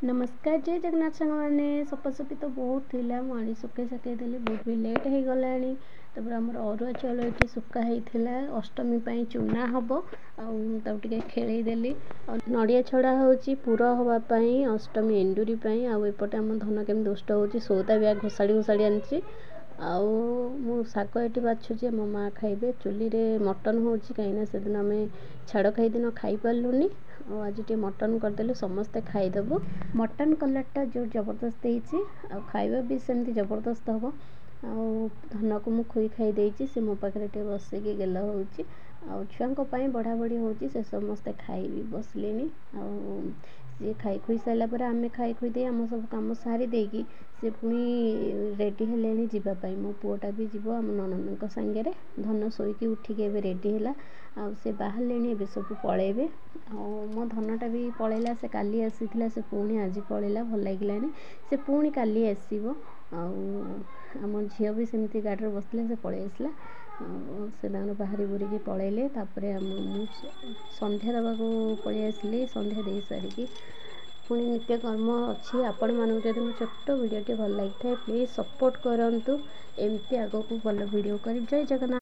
ନମସ୍କାର, ଜୟ ଜଗନ୍ନାଥ ସାଙ୍ଗମାନେ। ସଫାସଫି ତ ବହୁତ ଥିଲା, ମୁଁ ଆଣି ଶୁଖେଇ ଶାକେଇ ଦେଲି। ବହୁତ ବି ଲେଟ୍ ହେଇଗଲାଣି। ତାପରେ ଆମର ଅରୁଆ ଚାଉଳ ଏଠି ଶୁଖା ହେଇଥିଲା, ଅଷ୍ଟମୀ ପାଇଁ ଚୁନା ହେବ, ଆଉ ମୁଁ ତାକୁ ଟିକେ ଖେଳେଇ ଦେଲି। ଆଉ ନଡ଼ିଆ ଛଡ଼ା ହେଉଛି ପୁର ହେବା ପାଇଁ, ଅଷ୍ଟମୀ ଏଣ୍ଡୁରି ପାଇଁ। ଆଉ ଏପଟେ ଆମ ଧନ କେମିତି ଦୁଷ୍ଟ ହେଉଛି, ସଉଦା ବ୍ୟାଗ୍ ଘୋଷାଡ଼ି ଘୋଷାଡ଼ି ଆଣିଛି। ଆଉ ମୁଁ ଶାଗ ଏଠି ବାଛୁଛି, ମୋ ମାଆ ଖାଇବେ। ଚୁଲିରେ ମଟନ୍ ହେଉଛି, କାହିଁକିନା ସେଦିନ ଆମେ ଛାଡ଼ ଖାଇ ଦିନ ଖାଇପାରିଲୁନି, ଆଉ ଆଜି ଟିକେ ମଟନ୍ କରିଦେଲେ ସମସ୍ତେ ଖାଇଦେବୁ। ମଟନ୍ କଲର୍ଟା ଯେଉଁ ଜବରଦସ୍ତ ହେଇଛି, ଆଉ ଖାଇବା ବି ସେମିତି ଜବରଦସ୍ତ ହେବ। ଆଉ ଧନକୁ ମୁଁ ଖୁଇ ଖାଇ ଦେଇଛି, ସେ ମୋ ପାଖରେ ଟିକେ ବସିକି ଗେଲ ହେଉଛି, ଆଉ ଛୁଆଙ୍କ ପାଇଁ ବଢ଼ା ବଢ଼ି ହେଉଛି। ସେ ସମସ୍ତେ ଖାଇ ବସିଲେଣି। ଆଉ ସିଏ ଖାଇ ଖୁଇ ସାରିଲା ପରେ ଆମେ ଖାଇ ଖୁଇ ଦେଇ ଆମ ସବୁ କାମ ସାରି ଦେଇକି ସେ ପୁଣି ରେଡ଼ି ହେଲେଣି ଯିବା ପାଇଁ। ମୋ ପୁଅଟା ବି ଯିବ ଆମ ନଣନ୍ଦଙ୍କ ସାଙ୍ଗରେ। ଧନ ଶୋଇକି ଉଠିକି ଏବେ ରେଡ଼ି ହେଲା, ଆଉ ସେ ବାହାରିଲେଣି, ଏବେ ସବୁ ପଳେଇବେ। ଆଉ ମୋ ଧନଟା ବି ପଳେଇଲା। ସେ କାଲି ଆସିଥିଲା, ସେ ପୁଣି ଆଜି ପଳେଇଲା, ଭଲ ଲାଗିଲାନି। ସେ ପୁଣି କାଲି ଆସିବ। ଆଉ ଆମ ଝିଅ ବି ସେମିତି ଗାଡ଼ିରେ ବସିଥିଲା, ସେ ପଳେଇ ଆସିଲା। ଆଉ ସେ ତାଙ୍କର ବାହାରି ବୁରିକି ପଳେଇଲେ। ତାପରେ ଆମ ମୁଁ ସନ୍ଧ୍ୟା ଦେବାକୁ ପଳେଇ ଆସିଲି। ସନ୍ଧ୍ୟା ଦେଇ ସାରିକି ପୁଣି ନିତ୍ୟକର୍ମ ଅଛି। ଆପଣମାନଙ୍କୁ ଯଦି ମୋ ଛୋଟ ଭିଡ଼ିଓଟି ଭଲ ଲାଗିଥାଏ, ପ୍ଲିଜ୍ ସପୋର୍ଟ କରନ୍ତୁ। ଏମିତି ଆଗକୁ ଭଲ ଭିଡ଼ିଓ କରିବି। ଜୟ ଜଗନ୍ନାଥ।